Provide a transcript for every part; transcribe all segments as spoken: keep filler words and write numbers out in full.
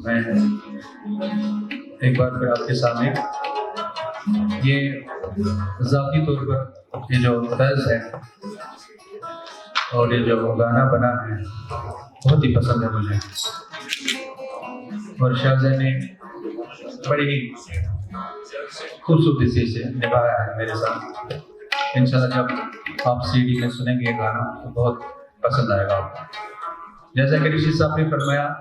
میں ایک بار پھر آپ کے سامنے یہ ذاتی طور پر یہ جو طرز ہے اور یہ جو گانا بنا ہے، بہت ہی پسند ہے مجھے۔ اور شاہزہ نے بڑی ہی خوبصورتی سے اسے نبھایا ہے میرے ساتھ۔ انشاءاللہ جب آپ سی ڈی میں سنیں گے یہ گانا تو بہت پسند آئے گا آپ کو۔ جیسا کہ رشید صاحب نے فرمایا،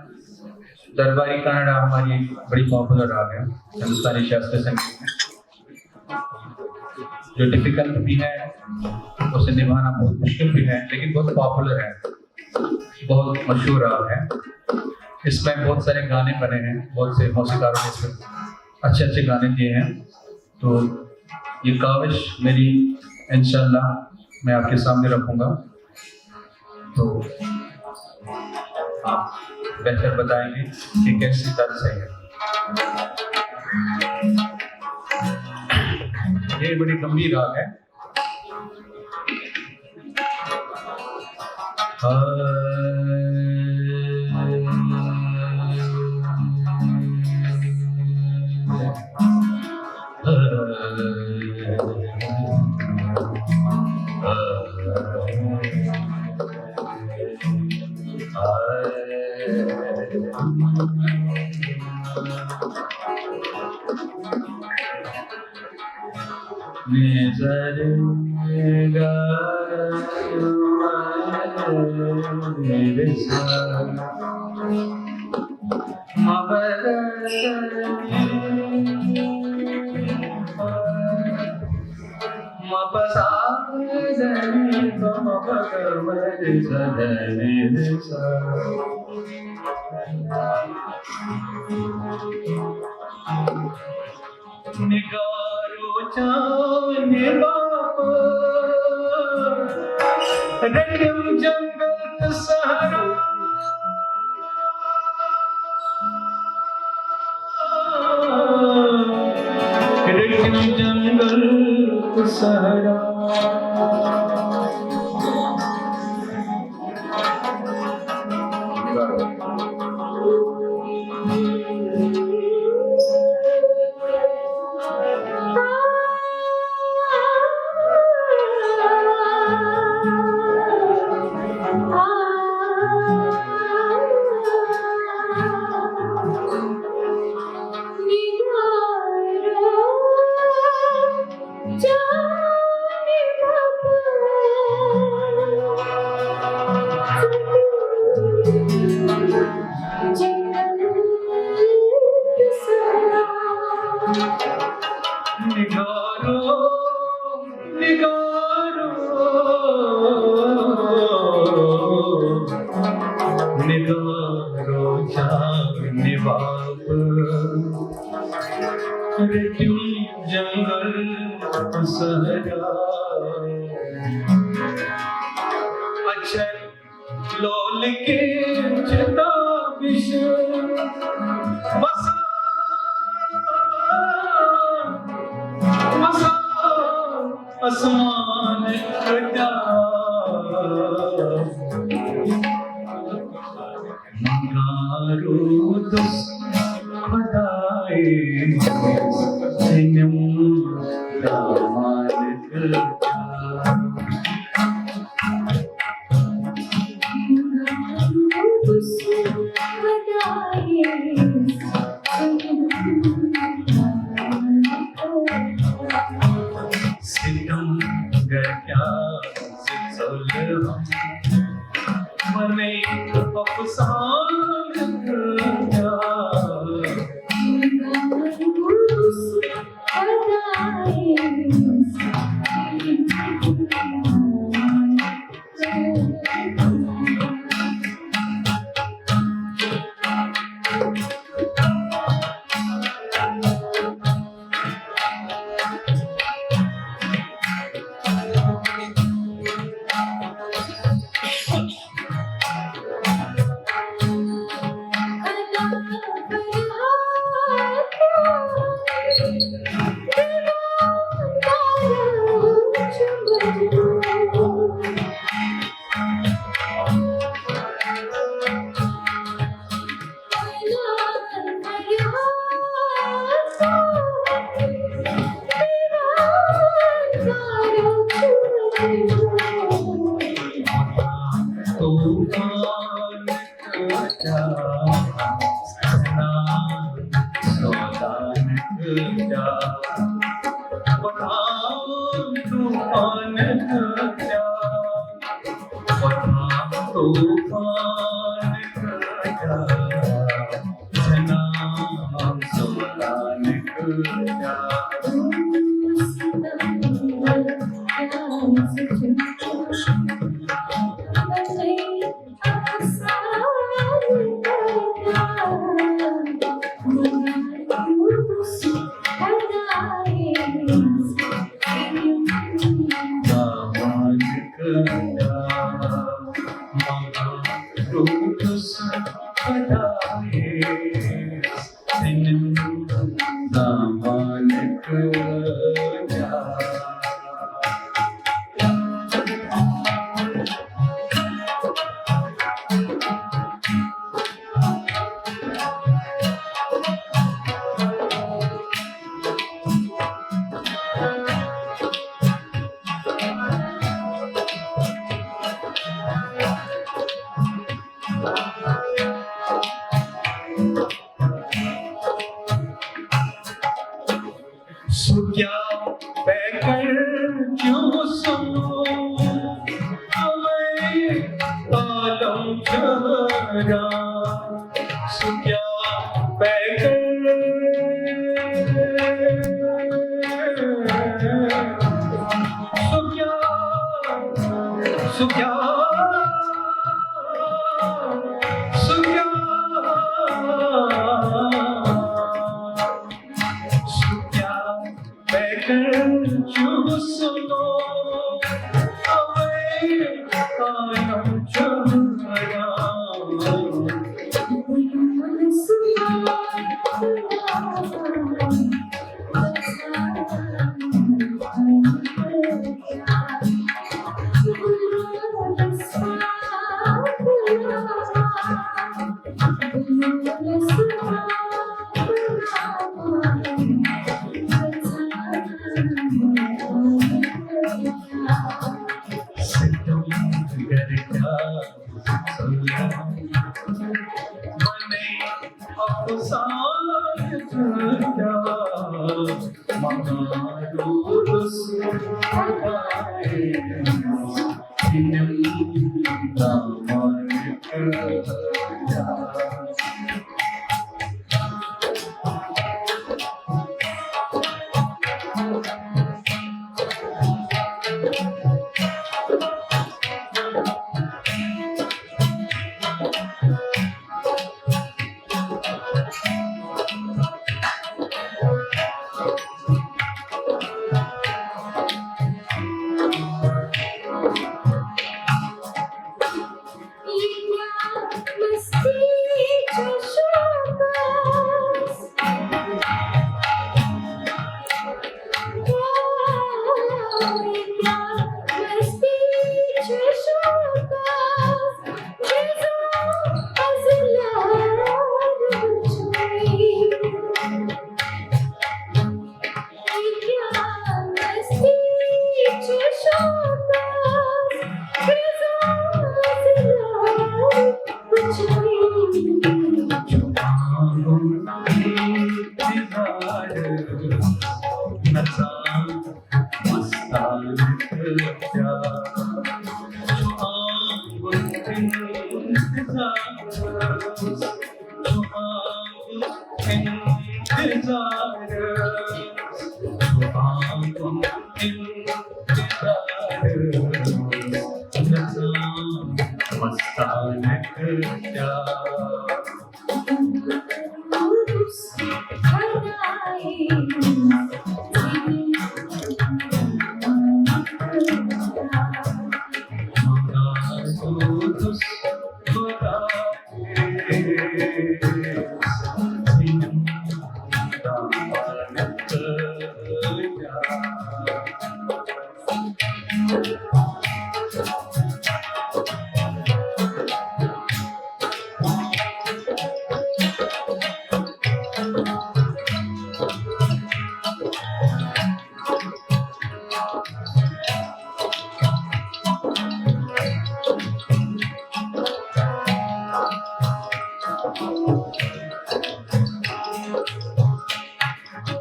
درباری کانڑا ہماری ایک بڑی پاپولر راگ ہے ہندوستانی شاستریہ سنگیت میں، جو ڈیفیکلٹ بھی ہے، اسے نبھانا بہت مشکل بھی ہے، لیکن بہت پاپولر ہے، بہت مشہور راگ ہے۔ اس میں بہت سارے گانے بنے ہیں، بہت سے موسیقاروں نے اس میں اچھے اچھے گانے دیے ہیں۔ تو یہ کاوش میری، انشاءاللہ میں آپ کے سامنے رکھوں گا، تو آپ بہتر بتائیں گے کہ کیسی طرز ہے یہ۔ یہ بڑی گمبھیر راگ ہے۔ نگارو چانے باپ، رٹم جنگل تو سہارا، رٹم جنگل تو سہارا۔ نگارو، نگارو، نگارو چانے باپ، رٹم جنگل سہارا۔ اچھا، لولکیں چہ تابش وسان، وسان آسمان کٹا۔ منگارو دس خدائے سنم دامان کٹا۔ ستم گر کیا ظلم، من افسان کیا۔ سُہ کیٛاہ پیکر چھُ سُہ، اَوَے عالم چھُ حٲران۔ سُہ کیٛاہ پیکر، سُہ کیٛاہ، سُہ کیٛاہ، سُہ کیٛاہ، سُہ کیٛاہ پیکر چھُ سُہ، اَوَے عالم چھُ حٲران۔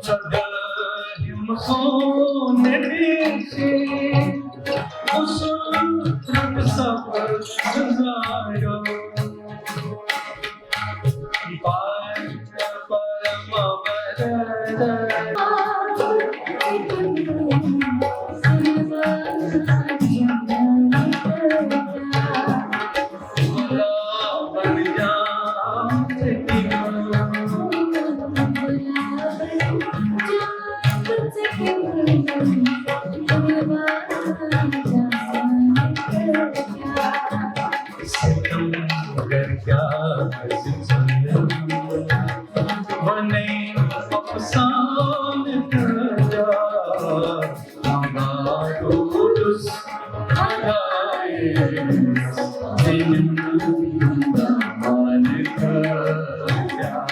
ابراہیم سونے سے اس رب سفر گزارو۔ پار پرم ورد ستم گر کیا ستم بنے افسان کیا۔ ہمارو دس ہدائے دن مان کیا۔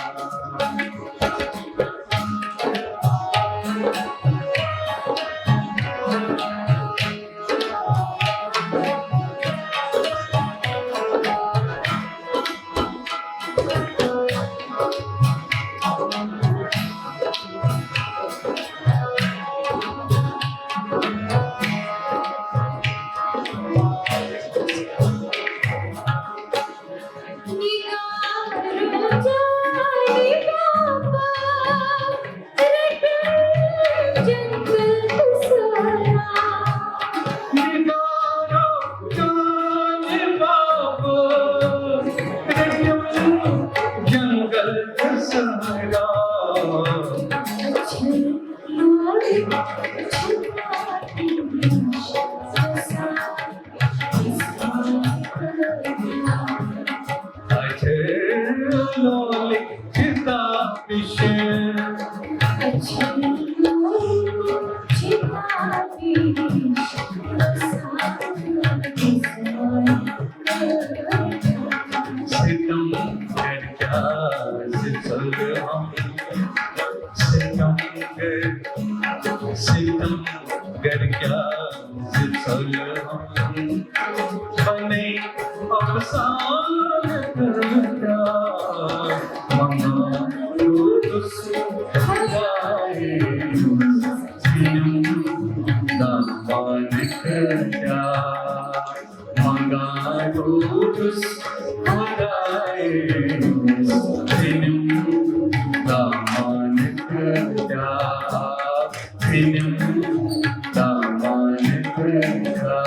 جنگل سہارا۔ اچھے لول کتابش۔ ستم گر کیا ستم گر ستم گر کیا ستم بنے افسانہ کیا۔ منا روز ہدائے سنم دامان کیا۔ منگا روز ہدائے سنم دامان کیا۔ سنم دامان کیا۔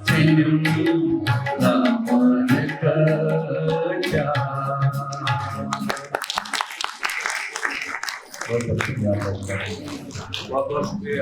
سنم دامان کیا۔ بہت بہت شکریہ۔ بہت بہت شکریہ۔